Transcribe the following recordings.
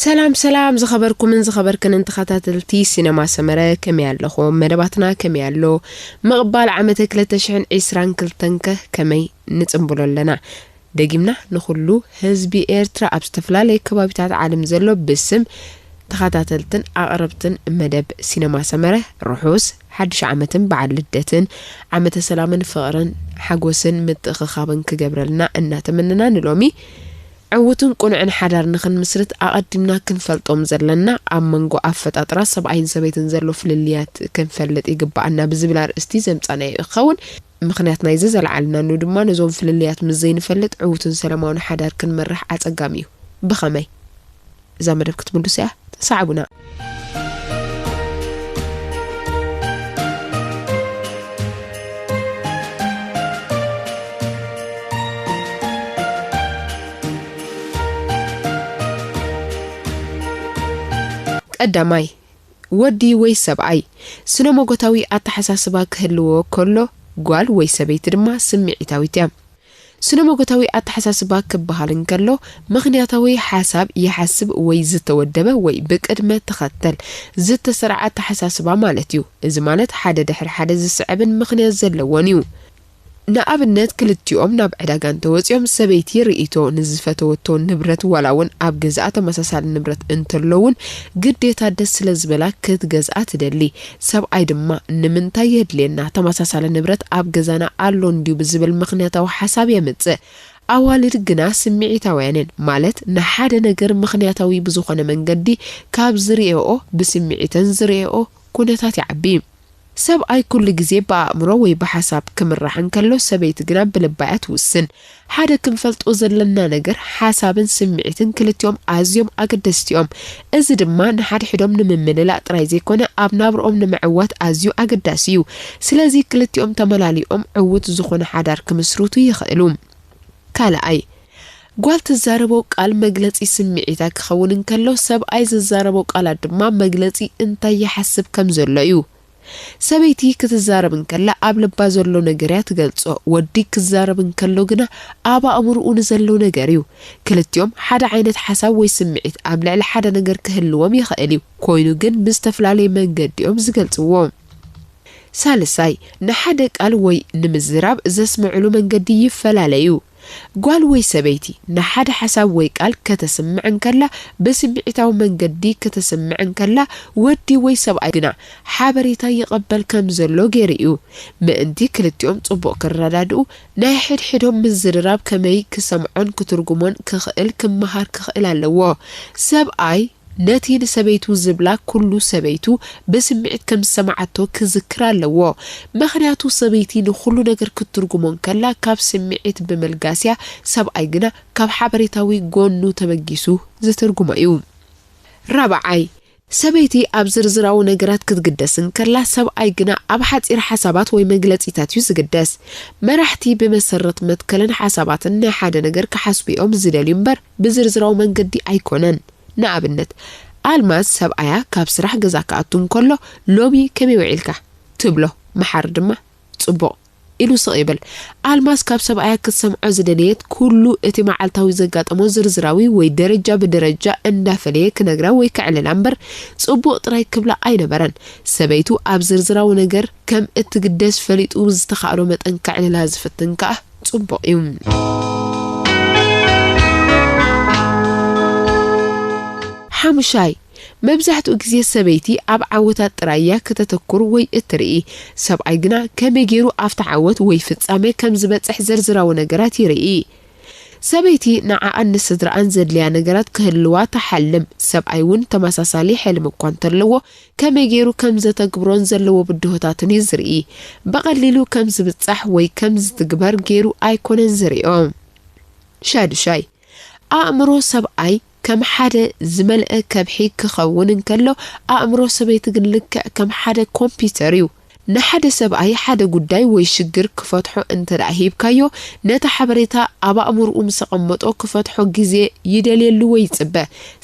ሰላም ሰላም፣ ዝኸበርኩምን ዝኸበርክንን ተኸታተልቲ ሲነማ ሰመረ፣ ከመይ ኣለኹም? መደባትና ከመይ ኣሎ? ምቕባል ዓመተ ክልተ ሽሕን ዕስራን ክልተን ከ ከመይ ንጽንብሎ ኣለና? ደጊምና ንኹሉ ህዝቢ ኤርትራ ኣብ ዝተፈላለየ ከባቢታት ዓለም ዘሎ ብስም ተኸታተልትን ኣቕረብትን መደብ ሲነማ ሰመረ ርሑስ ሓድሽ ዓመትን በዓል ልደትን ዓመተ ሰላምን ፍቕርን ሓጎስን ምትእኽኻብን ክገብረልና እናተመነና ንሎሚ ዕዉትን ቅኑዕን ሓዳር ንኽንምስርት ኣቐዲምና ክንፈልጦም ዘለና ኣብ መንጎ ኣፈጣጥራ ሰብኣይን ሰበይትን ዘሎ ፍልልያት ክንፈልጥ ይግብኣና ብዝብል ኣርእስቲ ዘምጻናዮ ይኸውን። ምኽንያት ናይዚ ዘልዓልናሉ ድማ ነዞም ፍልልያት ምስ ዘይንፈልጥ ዕዉትን ሰላማውን ሓዳር ክንመርሕ ኣጸጋሚ እዩ። ብኸመይ? እዛ መደብ ክትምልሱ እያ። ተሳዕቡና። ቀዳማይ፣ ወዲ ወይ ሰብኣይ ስነ-መጎታዊ ኣተሓሳስባ ክህልዎ ከሎ፣ ጓል ወይ ሰበይቲ ድማ ስምዒታዊት እያ። ስነ-መጎታዊ ኣተሓሳስባ ክበሃል እንከሎ፣ ምኽንያታዊ ሓሳብ ይሓስብ ወይ ዝተወደበ ወይ ብቅድመ ተኸተል ዝተሰርዐ ኣተሓሳስባ ማለት እዩ። እዚ ማለት ሓደ ድሕሪ ሓደ ዝስዕብን ምኽንያት ዘለዎን እዩ። ንኣብነት፣ ክልቲኦም ናብ ዕዳጋ እንተወጺኦም፣ ሰበይቲ ርእይቶ ንዝፈተወቶ ንብረት ዋላ እውን ኣብ ገዛኣ ተመሳሳሊ ንብረት እንተሎ እውን ግዴታ ደስ ስለ ዝበላ ክትገዝኣ ትደሊ። ሰብኣይ ድማ ንምንታይ የድልየና? ተመሳሳሊ ንብረት ኣብ ገዛና ኣሎ እንድዩ ብዝብል ምኽንያታዊ ሓሳብ የምጽእ። ኣዋልድ ግና ስምዒታውያንን፣ ማለት ንሓደ ነገር ምኽንያታዊ ብዝኾነ መንገዲ ካብ ዝርእየኦ፣ ብስምዒተን ዝርእየኦ ኩነታት ይዓቢ። ሰብኣይ ኩሉ ግዜ ብኣእምሮ ወይ ብሓሳብ ክምራሕ እንከሎ፣ ሰበይቲ ግና ብልባ እያ ትውስን። ሓደ ክንፈልጦ ዘለና ነገር፣ ሓሳብን ስምዒትን ክልቲኦም ኣዝዮም ኣገደስቲ እዮም። እዚ ድማ ንሓድሕዶም ንምምልላእ ጥራይ ዘይኮነ፣ ኣብ ናብርኦም ንምዕዋት ኣዝዩ ኣገዳሲ እዩ። ስለዚ ክልቲኦም ተመላሊኦም ዕዉት ዝኾነ ሓዳር ክምስርቱ ይኽእሉ። ካልኣይ፣ ጓል ትዛረቦ ቃል መግለጺ ስምዒታ ክኸውን እንከሎ፣ ሰብኣይ ዝዛረቦ ቃላት ድማ መግለጺ እንታይ ይሓስብ ከም ዘሎ እዩ። ሰበይቲ ክትዛረብ እንከላ ኣብ ልባ ዘሎ ነገር እያ ትገልጾ። ወዲ ክዛረብ እንከሎ ግና ኣብ ኣእምሮኡ ንዘሎ ነገር እዩ። ክልቲኦም ሓደ ዓይነት ሓሳብ ወይ ስምዒት ኣብ ልዕሊ ሓደ ነገር ክህልዎም ይኽእል እዩ። ኮይኑ ግን ብዝተፈላለየ መንገዲ እዮም ዝገልጽዎ። ሳልሳይ፣ ንሓደ ቃል ወይ ንምዝራብ ዘስምዕሉ መንገዲ ይፈላለ እዩ። ጓል ወይ ሰበይቲ ንሓደ ሓሳብ ወይ ቃል ከተስምዕ እንከላ፣ ብስምዒታዊ መንገዲ ከተስምዕ እንከላ፣ ወዲ ወይ ሰብኣይ ግና ሓበሬታ ይቐበል ከም ዘሎ ገይሩ እዩ። ምእንቲ ክልቲኦም ጽቡቕ ክረዳድኡ፣ ናይ ሕድሕዶም ምዝርራብ ከመይ ክሰምዖን ክትርጉሞን ክኽእል ክመሃር ክኽእል ኣለዎ። ሰብኣይ ነቲ ንሰበይቱ ዝብላ ኩሉ ሰበይቱ ብስምዒት ከም ዝሰማዓቶ ክዝክር ኣለዎ። ምኽንያቱ ሰበይቲ ንኹሉ ነገር ክትርጉሞ እንከላ ካብ ስምዒት ብምልጋስ እያ፣ ሰብኣይ ግና ካብ ሓበሬታዊ ጎኑ ተበጊሱ ዝትርጉሞ እዩ። ራብዓይ፣ ሰበይቲ ኣብ ዝርዝራዊ ነገራት ክትግደስ እንከላ፣ ሰብኣይ ግና ኣብ ሓጺር ሓሳባት ወይ መግለጺታት እዩ ዝግደስ። መራሕቲ ብመሰረት መትከልን ሓሳባትን ናይ ሓደ ነገር ክሓስቡ እዮም ዝደልዩ እምበር ብዝርዝራዊ መንገዲ ኣይኮነን። ንኣብነት፣ ኣልማዝ ሰብኣያ ካብ ስራሕ ገዛ ክኣቱ እንከሎ፣ "ሎሚ ከመይ ውዒልካ?" ትብሎ። መሓሪ ድማ፣ "ጽቡቕ" ኢሉ ስቕ ይብል። ኣልማዝ ካብ ሰብኣያ ክትሰምዖ ዝደለየት ኩሉ እቲ መዓልታዊ ዘጋጠሞ ዝርዝራዊ ወይ ደረጃ ብደረጃ እንዳፈለየ ክነግራ ወይ ከዕልላ እምበር፣ ጽቡቕ ጥራይ ክብላ ኣይነበረን። ሰበይቱ ኣብ ዝርዝራዊ ነገር ከም እትግደስ ፈሊጡ ብዝተኻእሎ መጠን ከዕልላ ዝፍትን ከኣ ጽቡቕ እዩ። ሓሙሻይ፣ መብዛሕትኡ ግዜ ሰበይቲ ኣብ ዓወታት ጥራይ እያ ከተተኩር ወይ እትርኢ። ሰብኣይ ግና ከመይ ገይሩ ኣብቲ ዓወት ወይ ፍጻመ ከም ዝበጽሕ ዝርዝራዊ ነገራት ይርኢ። ሰበይቲ ንዓኣን ንስድራኣን ዘድልያ ነገራት ክህልዋ ትሓልም። ሰብኣይ እውን ተመሳሳሊ ሕልሚ እኳ እንተለዎ፣ ከመይ ገይሩ ከም ዘተግብሮን ዘለዎ ብድሆታትን እዩ ዝርኢ። ብቐሊሉ ከም ዝብጻሕ ወይ ከም ዝትግበር ገይሩ ኣይኮነን ዝሪኦ። ሻዱሻይ፣ ኣእምሮ ሰብኣይ ከም ሓደ ዝመልአ ከብሒ ክኸውን እንከሎ፣ ኣእምሮ ሰበይቲ ግን ልክዕ ከም ሓደ ኮምፒውተር እዩ። ንሓደ ሰብኣይ ሓደ ጉዳይ ወይ ሽግር ክፈትሖ እንተ ደኣ ሂብካዮ፣ ነቲ ሓበሬታ ኣብ ኣእምሮኡ ምስ ኣቐመጦ ክፈትሖ ግዜ ይደልየሉ ወይ ይጽበ።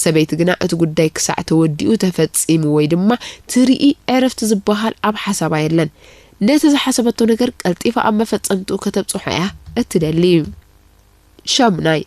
ሰበይቲ ግና እቲ ጉዳይ ክሳዕ ተወዲኡ ተፈጺሙ ወይ ድማ ትርኢ ዕረፍቲ ዝበሃል ኣብ ሓሳባ የለን። ነቲ ዝሓሰበቶ ነገር ቀልጢፋ ኣብ መፈጸምትኡ ከተብጽሖ እያ እትደሊ። ሻሙናይ፣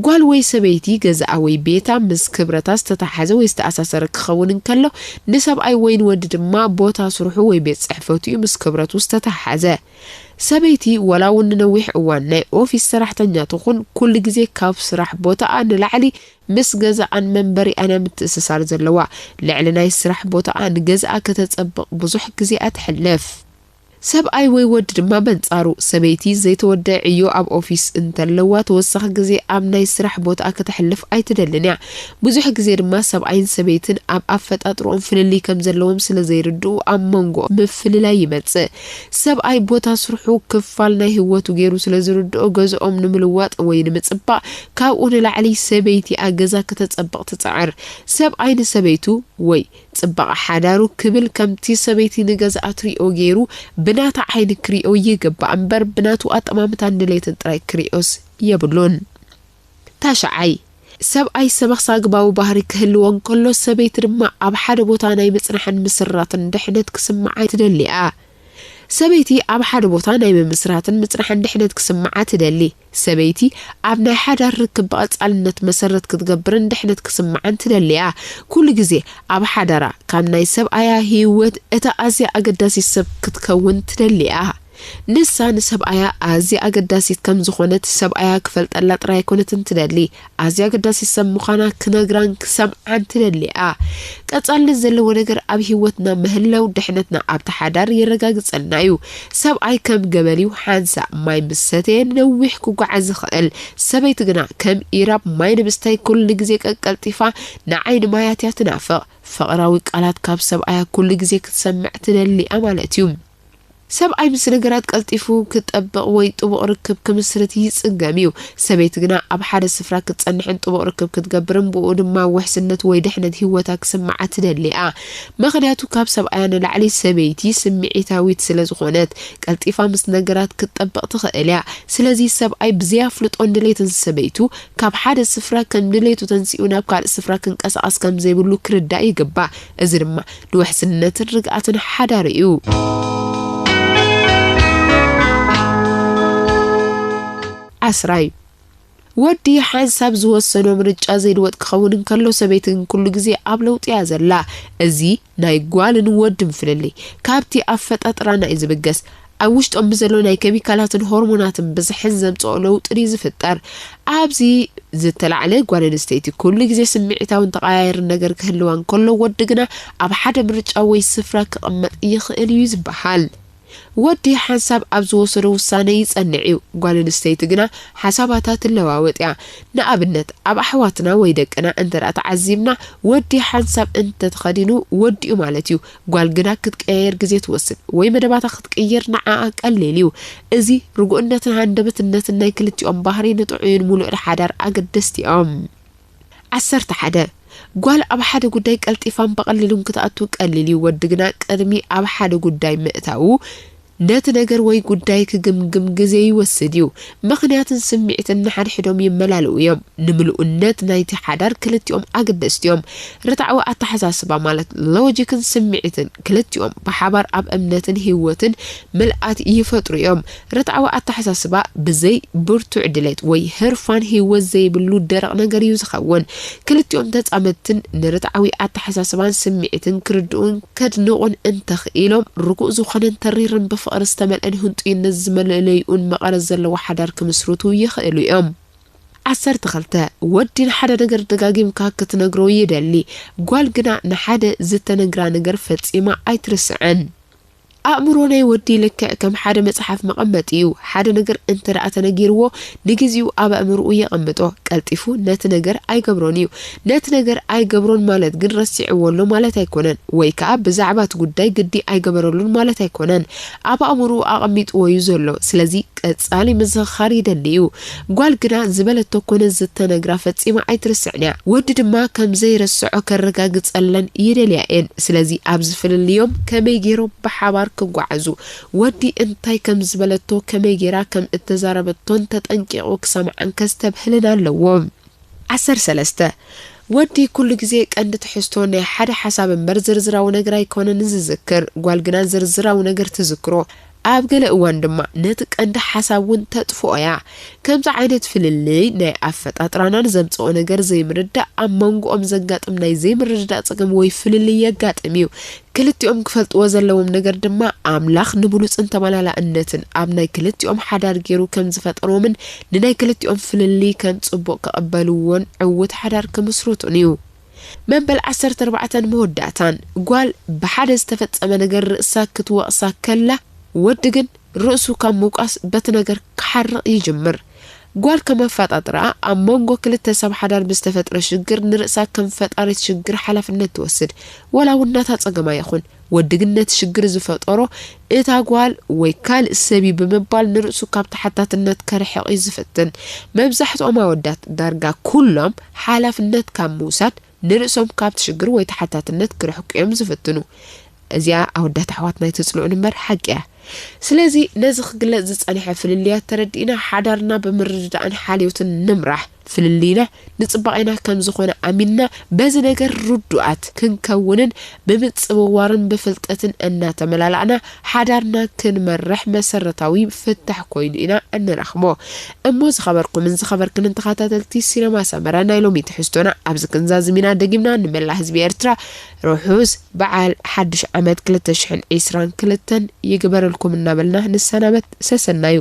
ጓል ወይ ሰበይቲ ገዛኣ ወይ ቤታ ምስ ክብረታ ዝተተሓዘ ወይ ዝተኣሳሰረ ክኸውን እንከሎ፣ ንሰብኣይ ወይ ንወዲ ድማ ቦታ ስርሑ ወይ ቤት ጽሕፈቱ እዩ ምስ ክብረቱ ዝተተሓዘ። ሰበይቲ ወላ እውን ንነዊሕ እዋን ናይ ኦፊስ ሰራሕተኛ ትኹን፣ ኩሉ ግዜ ካብ ስራሕ ቦታኣ ንላዕሊ ምስ ገዛኣን መንበሪኣን እያ ምትእስሳር ዘለዋ። ልዕሊ ናይ ስራሕ ቦታኣ ንገዛኣ ከተጸብቕ ብዙሕ ግዜኣ ተሕልፍ። ሰብኣይ ወይ ወዲ ድማ በንጻሩ፣ ሰበይቲ ዘይተወደአ ዕዮ ኣብ ኦፊስ እንተለዋ፣ ተወሳኺ ግዜ ኣብ ናይ ስራሕ ቦታኣ ከተሕልፍ ኣይትደልን እያ። ብዙሕ ግዜ ድማ ሰብኣይን ሰበይትን ኣብ ኣፈጣጥርኦም ፍልልይ ከም ዘለዎም ስለ ዘይርድኡ፣ ኣብ መንጎ ምፍልላይ ይመጽእ። ሰብኣይ ቦታ ስርሑ ክፋል ናይ ህይወቱ ገይሩ ስለ ዝርድኦ፣ ገዝኦም ንምልዋጥ ወይ ንምጽባቕ፣ ካብኡ ንላዕሊ ሰበይቲኣ ገዛ ከተጸብቕ ትጽዕር። ሰብኣይ ንሰበይቱ ወይ ጽባቐ ሓዳሩ ክብል፣ ከምቲ ሰበይቲ ንገዛኣ ትሪኦ ገይሩ ብናታ ዓይኒ ክሪኦ ይግባእ እምበር፣ ብናቱ ኣጠማምታን ድሌትን ጥራይ ክሪኦስ የብሉን። ታሽዓይ፣ ሰብኣይ ሰበኽ ሳግባዊ ባህሪ ክህልዎ እንከሎ፣ ሰበይቲ ድማ ኣብ ሓደ ቦታ ናይ ምጽናሕን ምስራትን ድሕነት ክስምዓ ትደሊ እያ። ሰበይቲ ኣብ ሓደ ቦታ ናይ ምምስራትን ምጽናሕን ድሕነት ክስምዓ ትደሊ። ሰበይቲ ኣብ ናይ ሓዳር ርክብ ብቐጻልነት መሰረት ክትገብርን ድሕነት ክስምዓን ትደሊ እያ። ኩሉ ግዜ ኣብ ሓዳራ ካብ ናይ ሰብኣያ ህይወት እታ ኣዝያ ኣገዳሲት ሰብ ክትከውን ትደሊ እያ። ንሳ ንሰብኣያ ኣዝያ ኣገዳሲት ከም ዝኾነት ሰብኣያ ክፈልጠላ ጥራይ ኣይኮነትን ትደሊ፣ ኣዝያ ኣገዳሲት ሰብ ምዃና ክነግራን ክሰምዓን ትደሊ እያ። ቀጻልነት ዘለዎ ነገር ኣብ ህይወትና ምህላው ድሕነትና ኣብቲ ሓዳር የረጋግጸልና እዩ። ሰብኣይ ከም ገመል እዩ፣ ሓንሳእ ማይ ምስ ሰተየ ነዊሕ ክጓዓዝ ይኽእል። ሰበይቲ ግና ከም ኢራብ ማይ ንምስታይ ኩሉ ግዜ ቀቀልጢፋ ንዓይኒ ማያት እያ ትናፍቕ። ፍቕራዊ ቃላት ካብ ሰብኣያ ኩሉ ግዜ ክትሰምዕ ትደሊ እያ ማለት እዩ። ሰብኣይ ምስ ነገራት ቀልጢፉ ክጠብቕ ወይ ጥቡቕ ርክብ ክምስርት ይጽገም እዩ። ሰበይቲ ግና ኣብ ሓደ ስፍራ ክትጸንሕን ጥቡቕ ርክብ ክትገብርን ብኡ ድማ ውሕስነት ወይ ድሕነት ህይወታ ክስምዓ ትደሊ እያ። ምኽንያቱ ካብ ሰብኣያ ንላዕሊ ሰበይቲ ስምዒታዊት ስለ ዝኾነት፣ ቀልጢፋ ምስ ነገራት ክትጠብቕ ትኽእል እያ። ስለዚ ሰብኣይ ብዘይ ኣፍልጦን ድሌትን ሰበይቱ ካብ ሓደ ስፍራ ከም ድሌቱ ተንሲኡ ናብ ካልእ ስፍራ ክንቀሳቐስ ከም ዘይብሉ ክርዳእ ይግባእ። እዚ ድማ ንውሕስነትን ርግኣትን ሓዳር እዩ። ዓስራይ፣ ወዲ ሓንሳብ ዝወሰኖ ምርጫ ዘይልወጥ ክኸውን እንከሎ፣ ሰበይቲ ግን ኩሉ ግዜ ኣብ ለውጢ እያ ዘላ። እዚ ናይ ጓልን ወድን ፍልልይ ካብቲ ኣፈጣጥራና እዩ ዝብገስ። ኣብ ውሽጦም ብዘሎ ናይ ኬሚካላትን ሆርሞናትን ብዝሕን ዘምጽኦ ለውጢ ድዩ ዝፍጠር? ኣብዚ ዝተላዕለ፣ ጓል ኣንስተይቲ ኩሉ ግዜ ስምዒታውን ተቐያየርን ነገር ክህልዋ እንከሎ፣ ወዲ ግና ኣብ ሓደ ምርጫ ወይ ስፍራ ክቕመጥ ይኽእል እዩ ዝበሃል። ወዲ ሓንሳብ ኣብ ዝወሰዶ ውሳነ ይጸንዕ እዩ፣ ጓል ኣንስተይቲ ግና ሓሳባታ ትለዋወጥ እያ። ንኣብነት፣ ኣብ ኣሕዋትና ወይ ደቅና እንተ ደኣ ተዓዚብና፣ ወዲ ሓንሳብ እንተ ተኸዲኑ ወዲኡ ማለት እዩ። ጓል ግና ክትቀያየር ግዜ ትወስድ ወይ መደባታ ክትቅይር ንዓኣ ቀሊል እዩ። እዚ ርጉእነትን ሃንደበትነትን ናይ ክልቲኦም ባህሪ ንጥዑይን ምሉእን ሓዳር ኣገደስቲ እዮም። ዓሰርተ ሓደ፣ ጓል ኣብ ሓደ ጉዳይ ቀልጢፋን ብቐሊሉን ክትኣቱ ቀሊል እዩ። ወዲ ግና ቅድሚ ኣብ ሓደ ጉዳይ ምእታዉ ነቲ ነገር ወይ ጉዳይ ክግምግም ግዜ ይወስድ እዩ። ምኽንያትን ስምዒትን ንሓድሕዶም ይመላልኡ እዮም። ንምሉእነት ናይቲ ሓዳር ክልቲኦም ኣገደስቲ እዮም። ርትዓዊ ኣተሓሳስባ ማለት ሎጂክን ስምዒትን ክልቲኦም ብሓባር ኣብ እምነትን ህይወትን ምልኣት ይፈጥሩ እዮም። ርትዓዊ ኣተሓሳስባ ብዘይ ብርቱዕ ድሌት ወይ ህርፋን ህይወት ዘይብሉ ደረቕ ነገር እዩ ዝኸውን። ክልቲኦም ተጻመድትን ንርትዓዊ ኣተሓሳስባን ስምዒትን ክርድኡን ከድንቑን እንተኽኢሎም፣ ርጉእ ዝኾነን ተሪርን ብፍቕሪ ዝተመልአን ህንጡይነት ዝመለለይኡን መቐረት ዘለዎ ሓዳር ክምስርቱ ይኽእሉ እዮም። ዓሰርተ ክልተ፣ ወዲ ንሓደ ነገር ደጋጊምካ ክትነግሮ ይደሊ፣ ጓል ግና ንሓደ ዝተነግራ ነገር ፈጺማ ኣይትርስዕን። ኣእምሮ ናይ ወዲ ልክዕ ከም ሓደ መጽሓፍ መቐመጢ እዩ። ሓደ ነገር እንተ ደኣ ተነጊርዎ፣ ንግዜኡ ኣብ ኣእምሮኡ የቐምጦ። ቀልጢፉ ነቲ ነገር ኣይገብሮን እዩ። ነቲ ነገር ኣይገብሮን ማለት ግን ረሲዕዎ ኣሎ ማለት ኣይኮነን፣ ወይ ከኣ ብዛዕባ እቲ ጉዳይ ግዲ ኣይገበረሉን ማለት ኣይኮነን። ኣብ ኣእምሮኡ ኣቐሚጥዎ እዩ ዘሎ። ስለዚ ቀጻሊ ምዝኽኻር ይደሊ እዩ። ጓል ግና ዝበለቶ ኮነ ዝተነግራ ፈጺማ ኣይትርስዕን እያ። ወዲ ድማ ከም ዘይረስዖ ከረጋግጸለን ይደልያ እየን። ስለዚ ኣብዚ ፍልልዮም ከመይ ገይሮም ብሓባር ክጓዓዙ፣ ወዲ እንታይ ከም ዝበለቶ፣ ከመይ ገይራ ከም እተዛረበቶን ተጠንቂቑ ክሰምዓን ከስተብህልን ኣለዎ። ዓሰርተ ሰለስተ፣ ወዲ ኩሉ ግዜ ቀንዲ ትሕዝቶ ናይ ሓደ ሓሳብ እምበር ዝርዝራዊ ነገር ኣይኮነን ዝዝክር። ጓል ግና ዝርዝራዊ ነገር ትዝክሮ። ኣብ ገለ እዋን ድማ ነቲ ቀንዲ ሓሳብ እውን ተጥፍኦ እያ። ከምዚ ዓይነት ፍልልይ ናይ ኣፈጣጥራናን ዘምጽኦ ነገር ዘይምርዳእ ኣብ መንጎኦም ዘጋጥም ናይ ዘይምርድዳእ ጸገም ወይ ፍልልይ የጋጥም እዩ። ክልቲኦም ክፈልጥዎ ዘለዎም ነገር ድማ ኣምላኽ ንብሉጽን ተመላላእነትን ኣብ ናይ ክልቲኦም ሓዳር ገይሩ ከም ዝፈጠሮምን ንናይ ክልቲኦም ፍልልይ ከም ጽቡቕ ክቕበልዎን ዕዉት ሓዳር ክምስርቱን እዩ። መበል ዓሰርተ ኣርባዕተን መወዳእታን ጓል ብሓደ ዝተፈጸመ ነገር ርእሳ ክትወቕሳ ከላ ወዲ ግን ርእሱ ካብ ምውቃስ በቲ ነገር ክሓርቕ ይጅምር። ጓል ከም ኣፈጣጥራኣ ኣብ መንጎ ክልተ ሰብ ሓዳር ብዝተፈጥረ ሽግር ንርእሳ ከም ፈጣሪት ሽግር ሓላፍነት ትወስድ። ወላ እውን ናታ ጸገማ ይኹን ወዲ ግን ነቲ ሽግር ዝፈጠሮ እታ ጓል ወይ ካልእ ሰብ እዩ ብምባል ንርእሱ ካብ ተሓታትነት ከርሕቕ እዩ ዝፍትን። መብዛሕትኦም ኣወዳት ዳርጋ ኩሎም ሓላፍነት ካብ ምውሳድ ንርእሶም ካብቲ ሽግር ወይ ተሓታትነት ክርሕቁ እዮም ዝፍትኑ። እዚኣ ኣወዳት ኣሕዋትና ኣይትጽልኡን እምበር ሓቂ እያ። ስለዚ ነዚ ክግለጽ ዝጸንሐ ፍልልያት ተረዲእና ሓዳርና ብምርድዳእን ሓልዮትን ንምራሕ። ፍልልይና ንጽባቄና ከም ዝኾነ ኣሚንና በዚ ነገር ርዱኣት ክንከውንን ብምጽውዋርን ብፍልጠትን እናተመላላእና ሓዳርና ክንመርሕ መሰረታዊ ፍታሕ ኮይኑ ኢና እንረኽቦ። እሞ ዝኸበርኩምን ዝኸበርክንን ተኸታተልቲ ሲነማ ሰመረ ናይ ሎሚ ትሕዝቶና ኣብዚ ክንዛዝም ኢና። ደጊምና ንመላእ ህዝቢ ኤርትራ ርሑስ በዓል ሓድሽ ዓመት ክልተ ሽሕን ዕስራን ክልተን ይግበረልኩም እናበልና ንሰናበት። ሰሰናዩ።